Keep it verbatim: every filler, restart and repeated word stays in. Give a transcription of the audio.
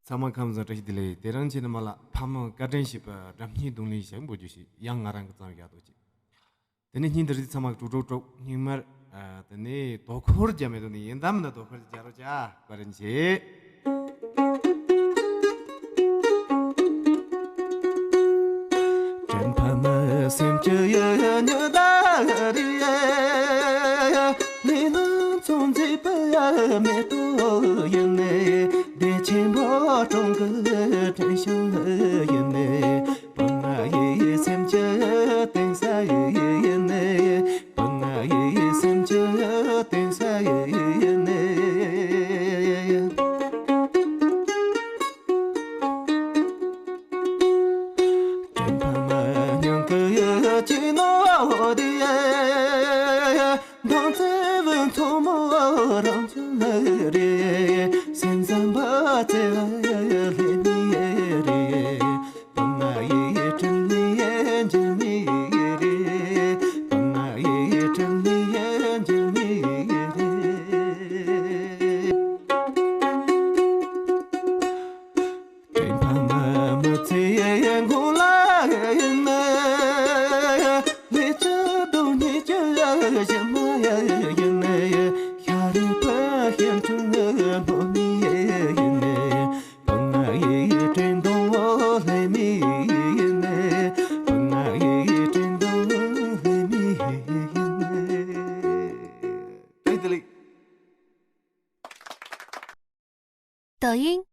ཚང་མ་ཁམས་བཟང་། བཀྲ་ཤིས་བདེ་ལེགས། དེ་རིང་ཁྱེད་རྣམ་པ་ལ་ཕ་མ་བཀའ་དྲིན་ཞེས་པའི་སྒྲ་སྙན་རྡུང་ལེན་ཞིག་འབུལ་རྒྱུ་ཞིག་ཡང་ང་རང་གིས་བརྩམས་བཞག་འདུག་ཅིག་དེ་ནས་སྙིང་འདིར་ཚང་མ་དཀྲུག་དཀྲུག་དཀྲུག་སྙིང་མར། ཨ། དེ་ནས་དོ་ཁུར་རྒྱ་མེད་དུ་ནི་ཡིན་དམ་ན་དོ་ཁུར་རྒྱ་རོ་ཅག་པར་བྱེད། དྲན་ཕ་མ་སེམས་ཀྱི་ཡུལ་ཉི་ཟླ་རེད། ལས་སྣང་ཚོང་མཛེས་པའི་མེ་ཏོག་ཡིན་ནས། བདེ་ཆེན་པོ་གྲོང་གི་དྲན་ཤིང་ཡིན་ནས། བུ་ང་ཡི་སེམས་ཀྱི་གཏིང་ས་ཡིན་ནས། བུ་ང་ཡི་སེམས་ཀྱི་གཏིང་ས་ཡིན་ནས། དྲན་ཕ་མ་སྙིང་གི་ཡུལ་གྱི་ནོར་དེ། མདང་ཚེ་བུ་མཚོ་མོ་རང་ཚོ་ལ་རེ། སེམས་བཟང་པ་བརྩེ་བ་ལྷད་མེད་རེད། བུ་ང་ཡི་དྲིན་ལན་འཇལ་མི་རེད། བུ་ང་ཡི་དྲིན་ལན་འཇལ་མི་རེད། དྲན་ཕ་མ་མི་ཚེའི་མགོ་ལ་ཡིན་ན། ལས་ཀྱི་སྡུག་བསྔལ་གྱི་ཞི་མ་ཡིན་ན། ཤ་རུས་པ་ཤིང་དྲུང་སྣོད་མི་ཡིན་ན། བུ་ང་ཡི་དྲན་གདུང་ལྷད་མེད་ཡིན་ན། བུ་ང་ཡི་དྲན་གདུང་ལྷད་མེད་ཡིན་ན། 抖音